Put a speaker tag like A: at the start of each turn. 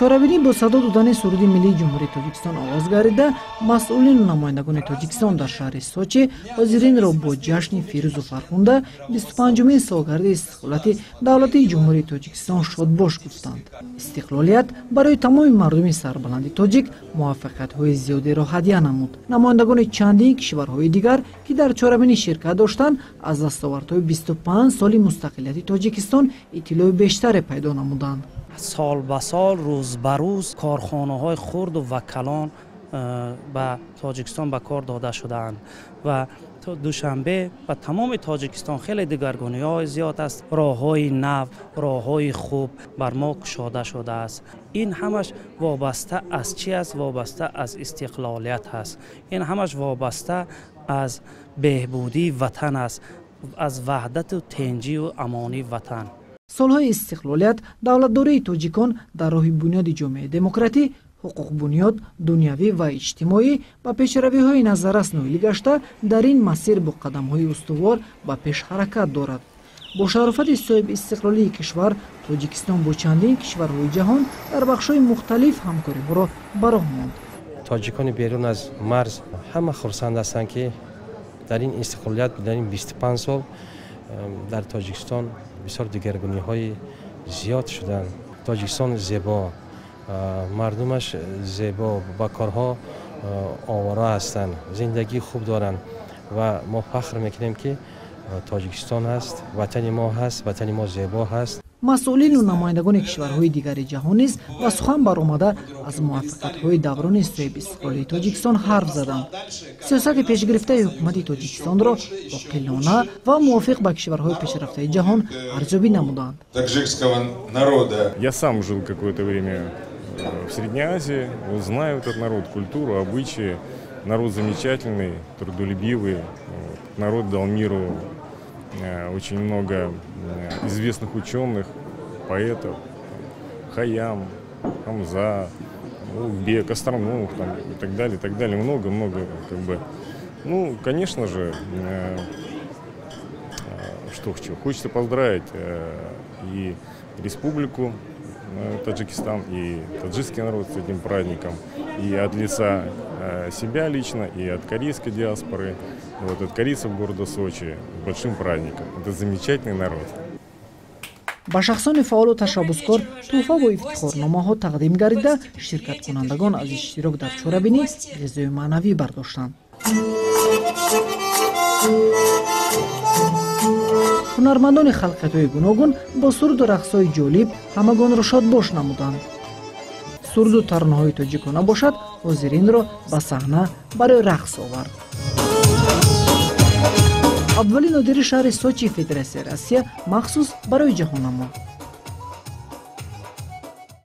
A: Чорабинӣ бо садо додани суруди миллии Ҷумҳурии Тоҷикистон оғоз гардида, масъулину намояндагони Тоҷикистон дар шаҳри Сочи ҳозиринро бо ҷашни фирӯзу фархунда 25-умин солгарди истиқлолияти давлатии Ҷумҳурии Тоҷикистон шодбош гуфтанд. Истиқлолият барои тамоми мардуми сарбаланди тоҷик муваффақиятҳои зиёдеро ҳадя намуд. Намояндагони чандин кишварҳои дигар, ки дар чорабинӣ ширкат доштанд, аз дастовардҳои 25 соли мустақилияти Тоҷикистон иттилои бештаре пайдо намуданд.
B: Сол ба сол, рӯз ба рӯз корхонаҳои хурду ва калон ба Тоҷикистон ба кор дода шудаанд ва Душанбе ва тамоми Тоҷикистон хеле дигаргуниҳои зиёд аст. Роҳҳои нав, роҳҳои хуб бар мо кушода шудааст. Ин ҳамаш вобаста аз чӣ аст? Вобаста аз истиқлолият аст. Ин ҳамаш вобаста аз беҳбудии ватан аст, аз ваҳдату тенҷию амонии ватан.
A: Солҳои истиқлолият давлатдории тоҷикон дар роҳи бунёди ҷомеаи демократӣ, ҳуқуқбунёд, дунявӣ ва иҷтимоӣ ба пешравиҳои назаррас ноил гашта, дар ин масир бо қадамҳои устувор ба пеш ҳаракат дорад. Бо шарофати соҳибистиқлолии кишвар Тоҷикистон бо чандин кишварҳои ҷаҳон дар бахшҳои мухталиф ҳамкориҳоро ба роҳ монд.
C: Тоҷикони берун аз марз ҳама хурсанд ҳастанд, ки дар ин истиқлолият, дар ин 25 сол дар Тоҷикистон бисёр дигаргуниҳои зиёд шуданд. Тоҷикистон зебо, мардумаш зебо, ба корҳо овора ҳастанд, зиндагии хуб доранд ва мо фахр мекунем, ки Тоҷикистон ҳаст, ватани мо ҳаст, ватани мо зебо ҳаст.
A: Масъулину намояндагони кишварҳои дигари ҷаҳон низ ба сухан баромада, аз муваффақиятҳои даврони соҳибистиқлолии Тоҷикистон ҳарф заданд. Сиёсати пешгирифтаи ҳукумати Тоҷикистонро оқилона ва мувофиқ ба кишварҳои пешрафтаи ҷаҳон арзёбӣ намуданд.
D: Я сам жил какое-то время в Средней Азии, знаю этот народ, культуру, обычаи. Народ замечательный, трудолюбивый. Народ дал миру очень много известных ученых, поэтов, Хайям, Хамза, Улугбек, астрономов там, и так далее, и так далее. Много-много, как бы. Ну, конечно же, что хочу. Хочется поздравить и республику Таджикистан, и таджикский народ с этим праздником, и от лица себя лично, и от корейской диаспоры, вот, от корейцев города Сочи, большим праздником. Это замечательный народ.
A: Ба шахсони фаъолу ташаббускор тӯҳфа бо ифтихорномаҳо тақдим гардида, ширкаткунандагон аз иштирок дар чорабинӣ ғизои маънавӣ бардоштанд. Ҳунармандони халқиятҳои гуногун бо суруду рақсҳои ҷолиб ҳамагонро шодбош намуданд. Суруду таронаҳои тоҷикона бошад, ҳозиринро ба саҳна барои рақс овард. Абдувалӣ Нодири, шаҳри Сочи, Федератсияи Россия, махсус барои Ҷаҳоннамо.